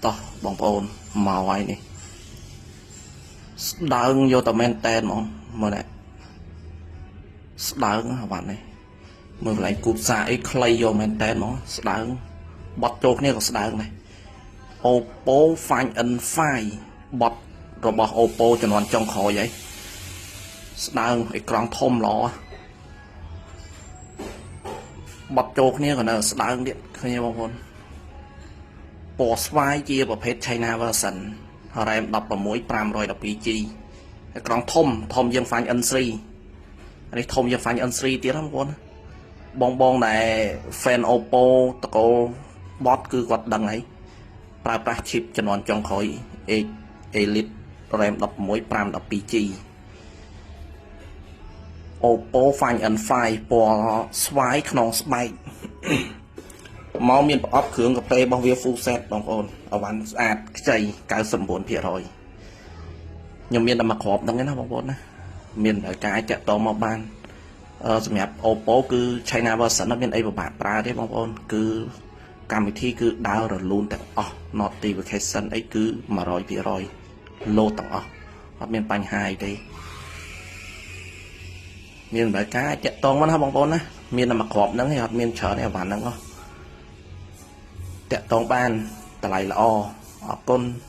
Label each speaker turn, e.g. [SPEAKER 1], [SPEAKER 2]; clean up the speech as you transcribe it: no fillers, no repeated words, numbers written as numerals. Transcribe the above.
[SPEAKER 1] តោះបងប្អូនមកហើយនេះស្ដើងយកតែមែនតែនហ្មងមើលនេះស្ដើងអាវ៉ាន់នេះមើលកន្លែងគូតសាអីខ្លីយកមែនតែនហ្មងស្ដើងបត់ចូលគ្នាក៏ស្ដើងដែរ Oppo Find N5 បត់របស់ Oppo ជំនាន់ចុងក្រោយហើយស្ដើងអេក្រង់ធំល្អបត់ចូលគ្នាក៏នៅស្ដើងទៀតឃើញទេបងប្អូនពណ៌ស្វាយជាប្រភេទ China version RAM 16 512 G អេក្រង់ធំធំជាង Find N3 អានេះធំជាង Find N3 ទៀតណាបងប្អូនបងបងដែល fan Oppo តកូលបត់គឺគាត់ដឹងហើយប្រើប្រាស់ chip ជំនាន់ចុងក្រោយ H Elite RAM 16 512 G Oppo Find N5 ពណ៌ស្វាយក្នុងស្បែក មកមានប្រអប់គ្រឿងកាហ្វេរបស់វា full set បងប្អូនអវ៉ាន់ស្អាតខ្ចី99%ខ្ញុំមានតែមួយគ្រាប់ហ្នឹងឯណាបងប្អូនណាមានការអាចតាក់ទងមកបានអឺសម្រាប់ Oppo គឺ China version អត់មានអីពិបាកប្រើទេបងប្អូនគឺកម្មវិធីគឺដើររលូនទាំងអស់ notification អីគឺ100%លោតទាំងអស់អត់មានបញ្ហាអីទេមានតម្រូវការអាចតាក់ទងមកណាបងប្អូនណាមានតែមួយគ្រាប់ហ្នឹងឯងអត់មានច្រើនទេអវ៉ាន់ហ្នឹងហ៎តាក់ទងបានតម្លៃល្អអរគុណ។